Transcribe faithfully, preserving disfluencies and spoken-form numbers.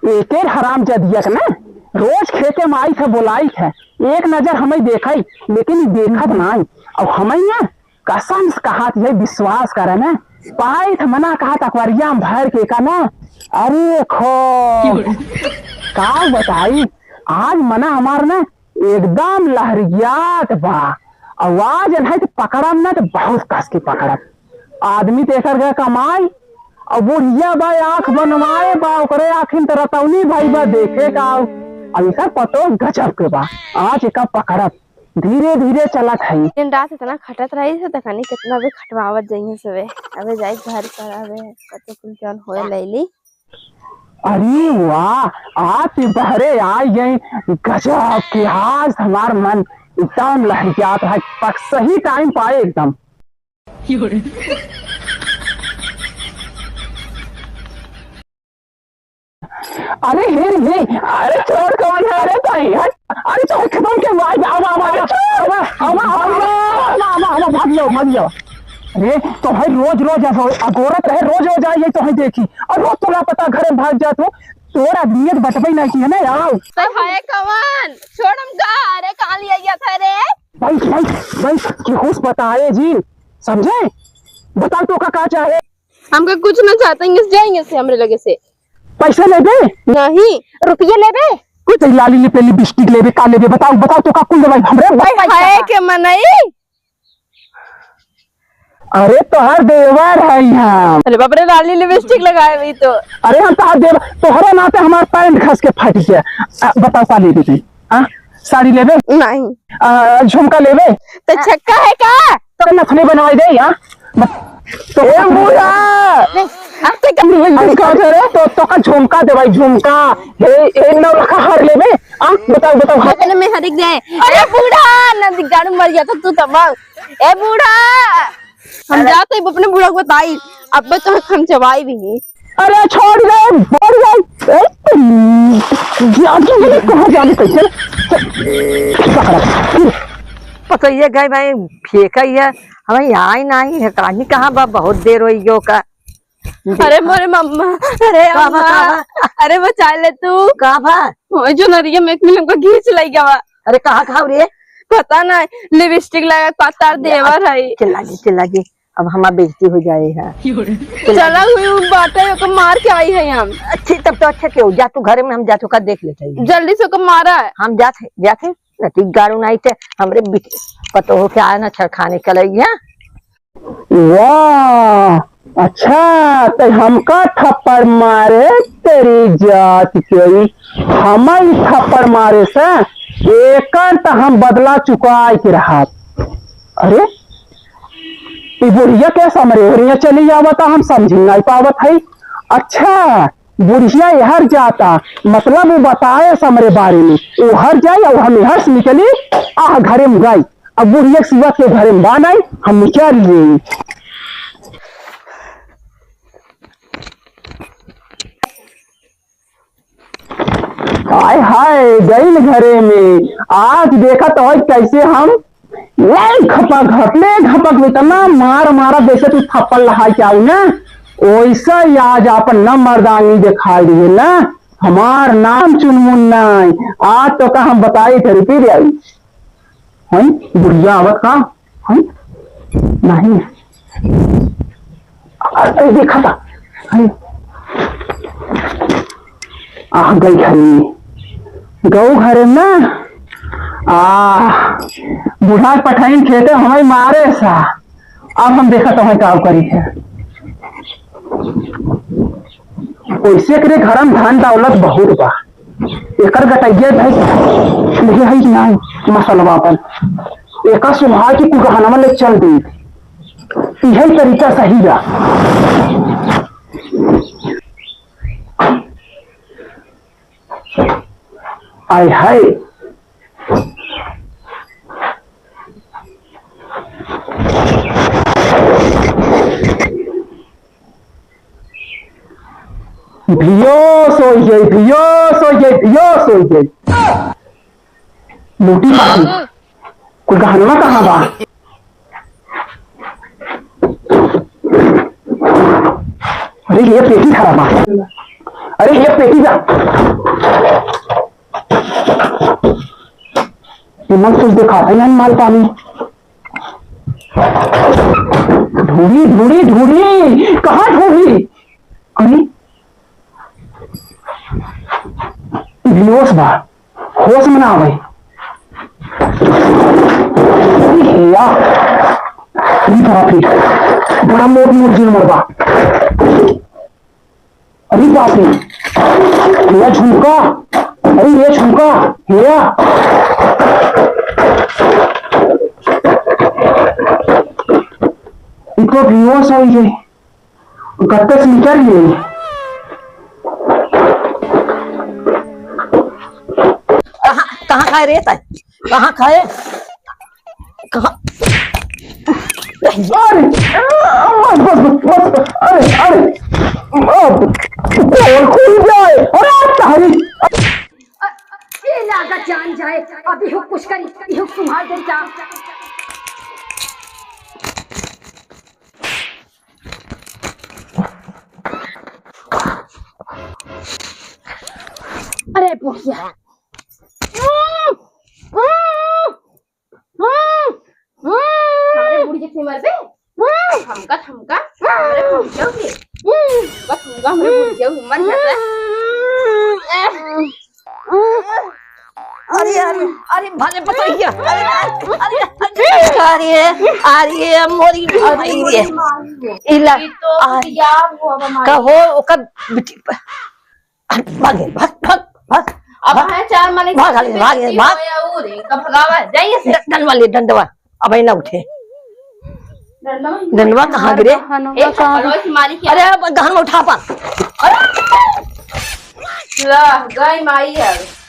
एके हरामजादिया के ना, रोज खेते में आइत है, बोलाइत है, एक नजर हमें देखई, लेकिन ई देखत नाई। अब हमें ना कसम से कहात है, विश्वास करे ना, पाइत है मना कहात अकबरिया में भर के का ना। अरे खो, का बताई, आज मना हमार ना एकदम लहरियात बा। आवाज नहीं तो पकड़ब ना तो बहुत कस के पकड़ब। आदमी तो एकर गए कमाई, और बुढ़िया बा आँख बनवाए बा, ओकरे आँखिन तो रतौनी भाई बा देखे का। अब एकर पतो गजब के बा, आज एका पकड़ब, धीरे धीरे चलत है। दिन रात इतना खटत रही से, तखनी कितना भी खटवावत जइहे सबे। अबे जाई घर पर, अबे कतो कुल जौन होए लैली। अरे वाह, आज ते बहरे आई गई, गजब के आज हमार मन एकदम लहरियात है, पक सही टाइम पाए एकदम। अरे हे रे, अरे चोर कौन है रे भाई? हट, अरे चोर खत्म के भाई, आवा, आवा, आवा, आवा, आवा, आवा, आवा, आवा, आवा, भाग जाओ, भाग जाओ। अरे तो भाई रोज रोज अगो-, अगोरत रहे, रोज रोज आई है तो भाई देखी, और रोज तोला पता घरे भाग जात हो, तोर आदमी तो बटबई नहीं की है ना यार। तो है कौन? छोड़ हमका, अरे कहाँ लिया गया था रे? भाई, भाई, भाई, केहू से बताए जी, समझे? बताओ तो का, का चाहे? हमका कुछ ना चाहते हैं, जाएंगे से हमरे लगे से। पैसा लेबे? नहीं। रुपये लेबे? कुछ लाली लेबे, लिपस्टिक लेबे, का लेबे? बताओ, बताओ तो का कुल देबे? हमरे भाई पैसा है का? के मनई? अरे तोहर देवर है यहाँ। अरे बाप रे, लाली लिपस्टिक लगाए हुई तो। अरे हम तोहर देवर, तोहरे नाते हमार पैंट घस के फट गया। आ, बताओ का लेबे तू? हाँ? साड़ी लेबे? नहीं। आ, झुमका लेबे? तो छक्का है का? तो नथनी बनवाई दे, हाँ? बत-, तो ए बूढ़ा! अब तो क्या? अरे, अरे, का करे? तो, तो का झुमका दे भाई, झुमका। हे, ए, नौ लाख हार लेबे? आ, बताओ, बताओ, हार। अपने में हरिक दे। अरे बूढ़ा, नदी गाड़ू मर गया तो तू तब। ए बूढ़ा! हम अरे। जाते ही अपने बूढ़ा को बताई, अब तो हम जवाई भी नहीं। अरे छोड़ दे, बढ़ जाए। ए, तेरी, ये आदमी ये कहाँ जाने कैसे? पकड़ा। पकड़िए गए भाई, फेंका ही है। हमें यहाँ ही नहीं है, कहीं कहाँ बा, बहुत देर हो गयो का। अरे मोरे मम्मा, अरे का बा, अम्मा, का बा? अरे बचा ले तू। का बा? ओए जो नरिया में एक मिनट को घींच लई गवा। अरे कहाँ खाओ रे? पता ना, लिपस्टिक लगा के पता देवर है। चिल्ला गे, चिल्ला गे, अब हमार बेइज्जती हो जाए है। चला हुई उ बाटे, ओके मार के आई है हम। अच्छी तब तो अच्छा क्यों जा तू घरे में, हम जा तो का देख लेते हैं। जल्दी से ओके मारा है। हम जाते, जाते, नती गाड़ू नहीं थे, हमरे बिट-, पतो हो के आया ना छेड़खानी चलाई है। वाह, अच्छा, तो हमका थप्पड़ मारे तेरी जात के, हमारी थप्पड़ मारे से एकर त हम बदला चुकाए के रहत। अरे, ई बुढ़िया के समरे ओरिया चली आवता, हम समझ नहीं पावत है। अच्छा, बुढ़िया एहर जाता, मतलब वो बताए हमरे बारे में, वो हर जाए और हम एहर से निकली, आह घरे में गई। अब बुढ़िया के सिवा के घरे में बा नहीं, हम निकल लिए। हाय हाय, गई न घरे में, आज देखा तो है कैसे हम ले घपक, घपले घपक, इतना मार मारा जैसे तू थप्पड़ लहाई के आऊ ना, वैसा ही आज आपन न मर्दानी दिखाई दिए ना। हमार नाम चुनमुन नाई, आज तो का हम बताई थे रुपी रे आई। हैं? बुढ़िया आवत का? हैं? नहीं। अरे देखा था। हैं? आ गई घरे में। गऊ घरे में ना। आ, बूढ़ा पठाइन खेते हमें मारे सा। अब हम देखा तो हमें का करी है। वैसे एकरे घर में धन दौलत बहुत बा। एकर गटैया भाई, लेके है कि नहीं मसलवा अपन। एका सुहा के कुगहनवा ले चल दी। इहे तरीका सही बा। आय हाय। भियोस होइ गई, भियोस होइ गई, भियोस होइ गई। लूटी मारी। कुगहनवा कहाँ बा? अरे, ये पेटी खराब बा। अरे, ये पेटी जा। इमन कुछ दिखाता ही नहीं माल पानी। ढूंढी, ढूंढी, ढूंढी, कहाँ ढूंढी? अरे, बेहोश बा, होश में ना आवे। अरे, या, अरे बाप रे, बड़ा मोट मोट जानवर बा। अरे बाप रे, हीरा झुमका, अरे हीरा झुमका, हीरा। ई तो बेहोश हो गए, गत्ते से निकल गए। कहाँ, कहाँ खाए रे ताई? कहाँ खाए? कहाँ? अरे, बस, बस, बस, बस, अरे, अरे, अब पोल खुल जाए। अरे, तारी। अ, ए लागत जान जाए, अभी हो कुछ करी, इहो तुम्हार जन का। अरे बुढ़िया। हमरे बुढ़िया से मरबे? हमका, हमका, हमरे बुढ़िया के। हमका, हमका, हमरे बुढ़िया के मर जाता। अरे, अरे, अरे, भले पतोहिया। अरे, अरे, अरे, अरे, अरे, मोरी माई रे। इला, ये तो आ, यार हुआ बा माई। कहो, ओकर बिटी प-, भाग, भाग, भाग, भाग, अब भाग। है चार मालिक भाग, भाग, भाग, भाग। और इनका भगावा, जाइए से। ड-, डंडवा ले, डंडवा। अब ना उठे। डंडवा? डंडवा कहाँ गिरे? हमार गहनवा ए, कहाँ चप्पल गिरे? वैसे मारी क्या? अरे, अब गहनवा उठा पा। अरे! ला, गई माई है।